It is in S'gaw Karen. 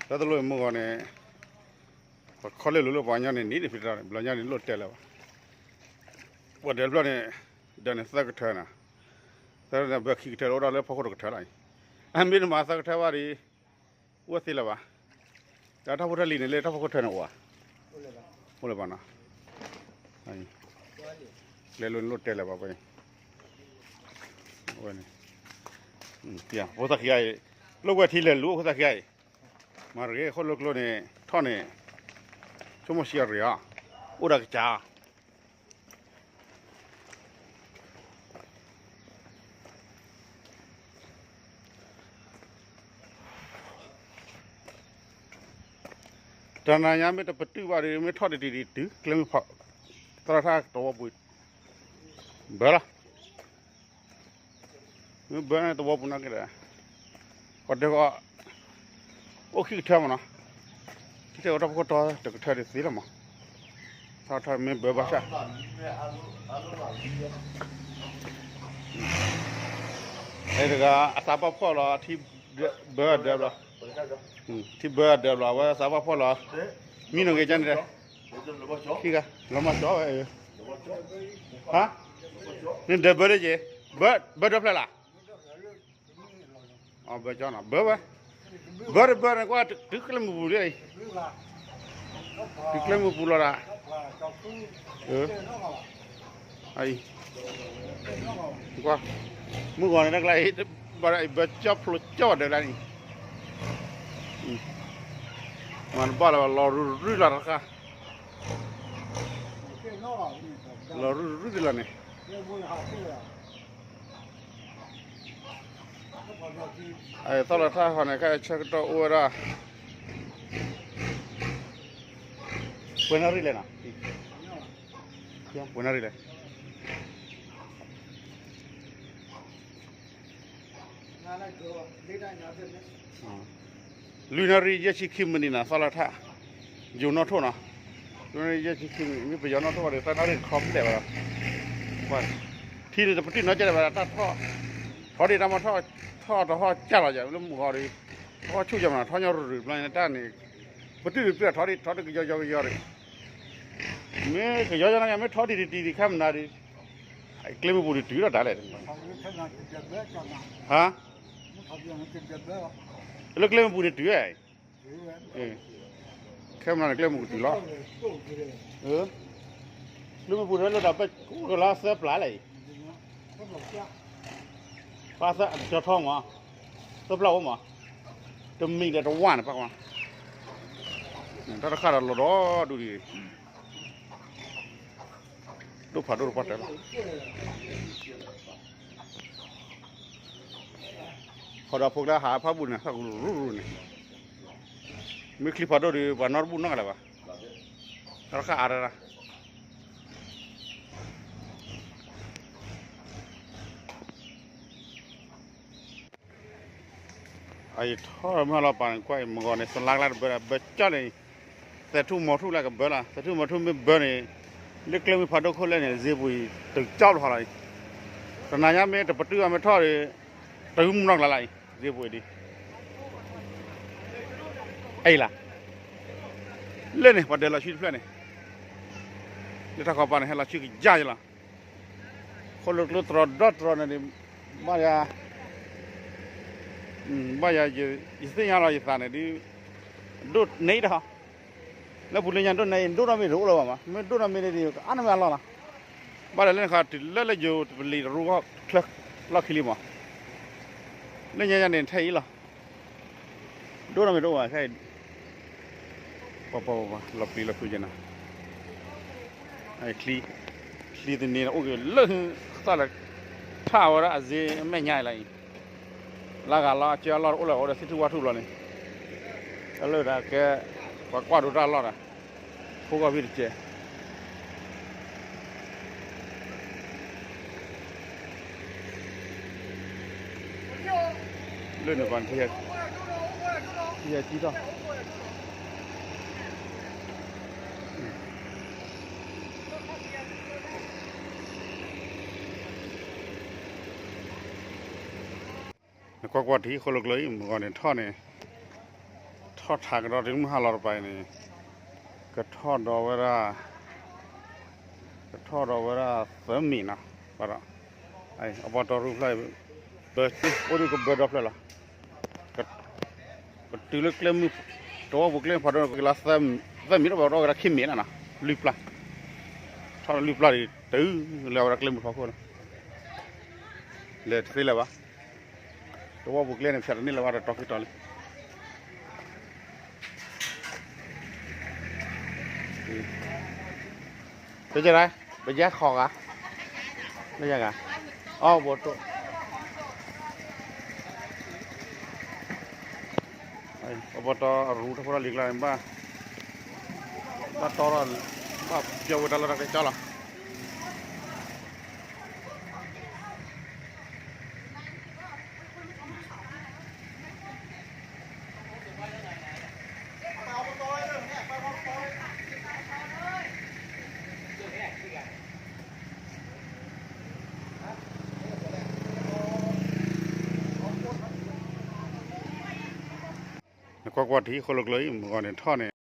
တၢ်တလိၣ်မုၢ်ဂီၤန့ၣ် ပခီလ့ၢ်လိၤလၢပှၤကညီန့ၣ် နံၤတဖံးတၢ်န့ၣ် ဘျီညါန့ၣ်လိၣ်တဲလၢၤဘၣ်. ပှၤဒၢးတဖျၢၣ်န့ၣ် ဒၢးန့ၣ်သၢကထၢနီၤ, သၢကထၢန့ၣ် ဘၢခံကထၢ အိၣ်ဒၣ်လၢဖီခိၣ်တကထၢလီၤအံၤ, အမ့ၢ်နမၤသၢကထၢဘၣ်ဒီး အိၣ်သ့လၢၤဘၣ်. ဒီးတၢ်ဖိတၢ်လံၤန့ၣ် လၢတၢ်ဖီခိၣ်ထၢန့ၣ်အိၣ်ဧါ, အိၣ်လၢၤဘၣ်နီၤ. ကျဲလိၤန့ၣ်လိၣ်တဲလၢၤဘၣ်, ဝဲန့ၣ် ဖိသၣ်ခံဂၤအံၤ လိၣ်ဝဲထံလဲၤလူၤ ဖိသၣ်ခံဂၤအံၤ, မၤတဂ့ၤ ဃိၣ်လိကျိန့ၣ် ထီၣ်န့ၣ် ဆိကမိၣ်ဆံးအရ့ၤအီၤ, အိၣ်ဒီးကစၢ် တနၤညါမ့ၢ်တပတုာ်ဘၣ်ဒီး မ့ၢ်ထီၣ်တံၢ်တံၢ်တံၢ်တုၤ ကျဲမုၢ်ဖး သရၣ်ထၣ်တဝီပူၤ ဘၢလီၤ. မ့ၢ်ဘၢန့ၣ်တဝီပူၤနီၢ်က့ဒီး ပှၤဒၢးကီး အိၣ်ခံကထၢမးနီၤ, ခံကထၢအိၣ်တၢ်ဖီခိၣ်တီတကထၢဒ်သ့လီၤမး, ထီထီမ့ၢ်ဘၢဘၣ်ဆၣ် အဲတဂၤ အသးပှၢ်ဖှီၣ်လီၤ ထံဘၢအဒၢးဘျီ, ထံဘၢအဒၢးဘျီ အဝဲသးပှၢ်ဖှီၣ်လီၤ, မံနီၢ်ဂ့ၤကန့ၣ်ဒီး ခံဂၤ လီၤမၢ်ကၠီဝဲ, ဟါ, နဒၢးဘၢလၢက့ၤ, ဘၢဒၢးဖျၢၣ်လၢ် အဘၢကၠီနီၤ ဘၢဝဲ, ဘၢတဘၢန့ၣ် ကွၢ်တုၤကျဲမုၢ်ပူၤလံ, တုၤကျဲမုၢ်ပူၤလီၤဒၣ်, အံၤ, ကွၢ်, မုၢ်ဂီၤန့ၣ်တၢ်ကျါအံၤ, ဘၣ်ဒီးအံၤဘၢကၠီဖျိကၠီဘၣ်ဒၢးလၢန့ၣ်, မၤတဘၣ်လၢၤဘၣ် လီၤရူၤရူၤလီၤတခါ, လီၤရူၤရူၤလီၤန့ၣ် သီၣ်လီၤထၣ်ဟီန့ၣ် ခဲအံၤဆၢကတီၢ်အိၣ်ဝဲဒၣ် ပှဲၤနၣ်ရံၣ်လဲၣ်နီၤ, ပှဲၤနၣ်ရံၣ်လဲၣ်, လွံၢ်နၣ်ရံၣ်ယဲၢ်ဆံခံမံးနံးနီၤ သီၣ်လီၤထၣ်, ယိၤနီၣ်ထိၣ်နီၤ, လွံၢ်နၣ်ရံၣ်ယဲၢ်ဆံခံမံးနံး မ့ၢ်ပယီၤနီၣ်ထိၣ်ဘၣ်ဒီး သၢနၣ်ရံၣ်တခီပျဲၢ်ဘၣ်ဒီး, ထံန့ၣ်တပတုာ်နီတစဲးဘၣ်ဒီး တၢ်ထီၣ်, ထီၣ်ဒံးတၢ်မၤထီၣ်, ထီၣ်တဟီၣ်ကၢ်လီၤယၤ လၢမုၢ်ဂီၤဒီး, ထီၣ်ဆူၣ်ယၤမးနီၤ ထီၣ်ညီရူၤရူၤဘျီန့ၣ် တၢ်န့ၣ်, ပတုာ်တပတုာ်ထီၣ်ဒံး ထီၣ်ဒံးကယီကယီကယီဒီး, မ့ၢ်ကယီကယီနီၤ မ့ၢ်ထီၣ်ဒံးတံၢ်တံၢ်တံၢ်ခဲမနၤဒီး, ကျဲမုၢ်ပူၤဒံးတုၤလီၤတၢ်လဲၣ်, ဟါ, လၢကျဲမုၢ်ပူၤန့ၣ်တုၤဝဲ, ခဲမနၤန့ၣ်ကျဲမုၢ်ကတုၤလီၤ, ကျဲမုၢ်ပူၤန့ၣ်လၢဒၣ်ပကလီၤသၢပျၢ်လဲၣ်အံၤ, ပၢ်သၢကၠီထီမး, သၢပျၢ်အိၣ်မး, တမံၤဒီးတဝၢ်န့ၣ် ပၢ်ကွၢ်, တၢ်တခါဒီးလီၤဒီးဒူၣ်ဒံး, ဒိၣ်ဖးဒိၣ်တပှၢ်တၢၢ်လီၤ. ဃီဒီးဖိကျါဟးဖးဘူၣ်န့ၣ် သၣ်ကူရူၢ်ရူၢ်န့ၣ်, မ့ၢ်ချံဖးဒိၣ်ဒီး ပှၤနီတဘူၣ်နီတဂၤလၢၤဘၣ်, တၢ်တခါအါတၢ်, အံၤထီၣ်မ့ၢ်လီၤပာ်န့ၣ် ကွၢ်အံၤမုၢ်ဂီၤန့ၣ် စလါကျါတဘၢဒီး ဘၢကၠီန့ၣ်, သဲးထူၣ်မီၤထူၣ်လၢကဘၢလီၤ, သဲးထူၣ်မီၤထူၣ်မ့ၢ်ဘၢန့ၣ်, လၢကျဲမုၢ်ဖးဒိၣ်ခိၣ်လဲၣ်န့ၣ် စ့ပူၤအံၤ တကၠီလီၤလီၤအံၤ, တနၤညါမ့ၢ်တပတုာ်အီၤမ့ၢ်ထီၣ်ဒီး, တဂုၢ်မုၢ်နီၢ်ကျါလီၤအံၤ စ့ပူၤအံၤဒ်, အံၤလီၤ, လၢန့ၣ် ပှၤဒၢးလီၤဆူတဖျၢၣ်န့ၣ်, လၢတၢ်ခီပၤန့ၣ် ဟဲလီၤဆူကယၢ်ယလီၤ ဃိၣ်လိာ်ကျိတြီၤဒီတြီၤန့ၣ်ဒ်, ဘၣ်ယၤ, ဘၣ်ယၤ, ယသ့ၣ်ညါလီၤယသးန့ၣ်ဒ်, ဒိၣ်န့ၢ်တဟီ, လၢပူၤလၢညါဒိၣ်န့ၢ်အံၤ ဒိၣ်နီၢ်မ့ၢ်တအိၣ်လၢၤဘၣ်မး မ့ၢ်ဒိၣ်နီၢ်မ့ၢ်န့ၣ်ဒ် ကအါန့ၢ်မ့ၢ်အလီၢ်လီၤ, ဘၣ်ဒီးလၢနခါတုၤလၢလၢယိၤတပလံၤတရူချၢ, လီၢ်ခံလံမး, လၢညါယၤန့ၣ်ထဲအံၤလီၤ ဒိၣ်နီၢ်မ့ၢ်တအိၣ်ဘၣ်ခဲအံၤ, ပှၤပှၤပှၤပှၤ လီၤပျံၤလီၤဖုးက့ၤနီၤ, ချံ, ချံတနံၤန့ၣ်အိၣ်က့ၤလၢ, သၣ်လၢ, ထၣ်ဝဲဒၣ်အစ့အမဲာ်ညါအံၤလီၤအံၤ, လၢဂၤလီၤအကၢအလီၢ်တအိၣ်လၢၤ အိၣ်ဒီးသ့ၣ်ထူၣ်ဝၣ်ထူၣ်ဘျီန့ၣ်, တၢ်လၢဒၣ်ကဲ, ပှၤကွၢ်ဒိတၢ်လီၢ်ဒီး, ဖိကီၢ်ဖံးတကဲး လၢန့ၣ်ပှၤန့ၣ်, ယဲၢ်ကံထီၣ်, နကွၢ်ကွၢ်ထံဃိၣ်လိာ်ကျိအံၤ မုၢ်ဂီၤန့ၣ်ထီၣ်န့ၣ်, ထ ထီၣ်ထးကဒီးတုၤမုၢ်ဟါလီၤတပၤအံၤန့ၣ် ကထီၣ်ဒီးဝဲဒၣ် ကထီၣ်ဒီးဝဲဒၣ်သၢမံးနီၤ, ဘၣ်ဒီး အဘီတီရူၢ်ဖျၢၣ် ဘၢ အိၣ်ဒံးကဘၢဒီဖျၢၣ်လီၤ. ကတုၤလၢကျဲမုၢ် တဝီပူၤကျဲဖးဒိၣ်ကလါ သၢမံးတဘၣ် ဒီးဝဲဒၣ်ခံမံးလီၤနီၤ, လွံၢ်ပျၢ် ထီၣ်လၢလွံၢ်ပျၢ်ဒံး တုၤလၢဝဲဒၣ်ကျဲမုၢ်ဖီခိၣ်လီၤ. လဲၤတသ့လၢၤဘၣ်. တဝီပူၤကျဲန့ၣ် ဖျဲးတန့ၢ်လၢၤဘၣ်ဒီးတီခံတီၤလံ. ပယဲဒၣ် ပယဲခီဂၤ ပယဲဂၤ အီဘီတီ အဘီတီအရူထီၣ်ဖိတၢ်လံၤကျါန့ၣ် ဘၣ် ဘၣ်တီထီၣ် ဘၣ်ပျီဝဲတၢ်လီၢ်တၢ်ကျဲကၠီလီၤ. နကွၢ်ကွၢ်ထံဃိၣ်လိာ်ကျိအံၤ မုၢ်ဂီၤန့ၣ်ထီၣ်န့ၣ်